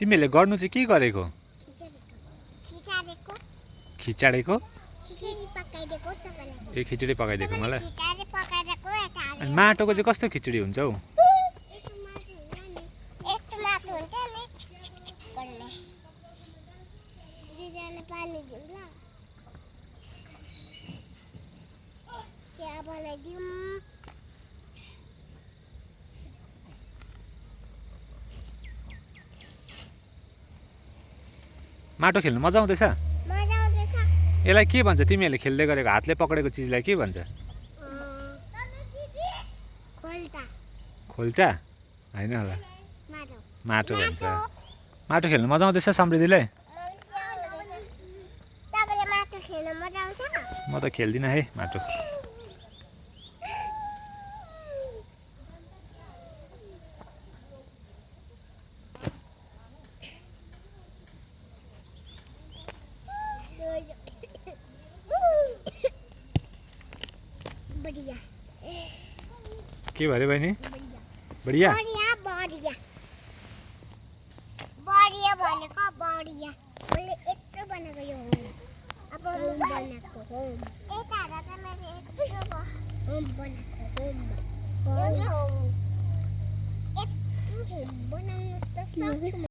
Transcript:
तिमीले गर्नु चाहिँ के गरेको? खिचाडेको? ए खिचडी पकाइदिएको मलाई। अनि माटोको चाहिँ कस्तो खिचडी हुन्छ हौ? माटो खेल्नु मजा आउँदैछ? यसलाई के भन्छ तिमीहरूले खेल्दै गरेको हातले पक्रेको चिजलाई के भन्छ? खोल्टा होइन होला, माटो भन्छ। माटो खेल्नु मजा आउँदैछ समृद्धिलाई? म त खेल्दिनँ है माटो। के भरे बहिनी? बढिया बढिया भनेको बढिया मैले यत्रो बनाएको यो अब बनाएको होम यता हेर त मैले यत्रो होम बनाएको होम यत्रो बनाउनु त सक्छु।